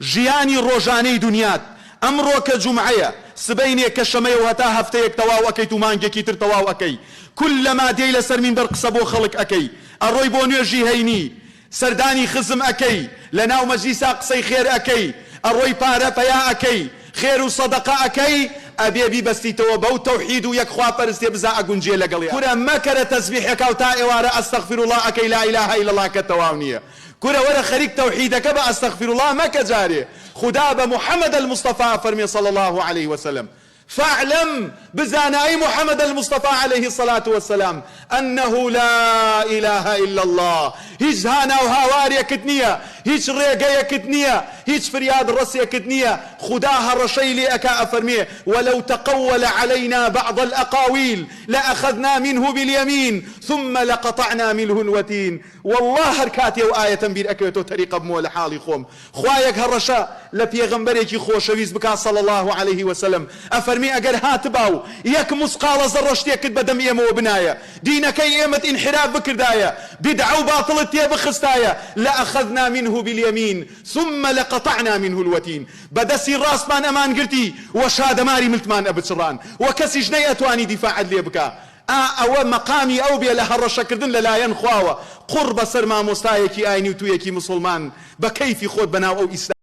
ژیانی ڕۆژانەی دونیات ئەمڕۆ کە جومعەیە سبەینێ کە شەمەیە و هەتا هەفتەیەک تەواو ئەکەیت و مانگێکی تر تەواو ئەکەی کوللەما دێی لەسەر مینبەر قسە بۆ خەڵک ئەکەی ئەڕۆی بۆ نوێژی هەینی سەردانی خزم ئەکەی لەناو مەجلیسا قسەی خێر ئەکەی ئەڕۆی پارە پەیا ئەکەی خێر و سەدەقە ئەکەی ئەبێ بیبەستیتەوە بەو تەوحید و یەک خوا پەرستیە بزا ئەگونجێ لەگەڵیا کورە مەکەرە تەزبیحێکا و تا ئێوارە ئەستەغفیروڵا ئەکەی لا الە الا اللە کەت تەواو نیە کورە وەرە خەریک تەوحیدەکە بە ئەستەغفیروڵا مەکە جارێ خودا بە محمد المصطفی ئەفەرمێ صلی اللە علیه وسلم فاعلم، بزانە ئەی محمد المصطفی علیه الصلوە والسلام، انه لا الە الا اللە، هیچ هانا و هاوارێکت نییە، هیچ ڕێگەیەکت نییە، هیچ فریاد ڕەسێکت نییە، خودا هەڕەشەی لێ ئەکا ئەفەرموێ، ولو تقول علینا بعض الاقاویل لاخذنا منه بالیمین ثم لقطعنا منه الوتین، وەڵڵا هەر کاتێ ئەو ئایەتەم بیر ئەکەوێتەوە تەریق ئەبمەوە لە حاڵی خۆم خوا یەک هەڕەشە لە پێغەمبەرێکی خۆشەویست بکا صلی اللە علیه وسلم ئەفەرمێ ئەگەر هاتبا و یەک مسقاڵە زەڕە شتێکت بە دەم ئێمەوە بنایە دینەکەی ئێمەت ئینحراف بکردایە بیدعە و باتڵت تێ بخستایە لأخذنا منه بالیمین ثم لقطعنا منه الوتین بە دەستی ڕاستمان ئەمانگرتی و شادەماری ملتمان ئەبچڕان و کەسیش نەیئەتوانی دیفاعت لێ بکا ئا ئەوە مەقامی ئەو بێ لە هەڕەشەکردن لە لایەن خواوە، قوڕ بەسەر مامۆستایەکی ئاینی و تویەکی موسوڵمان بە کەیفی خۆت بەناو ئەو ئیسلامە.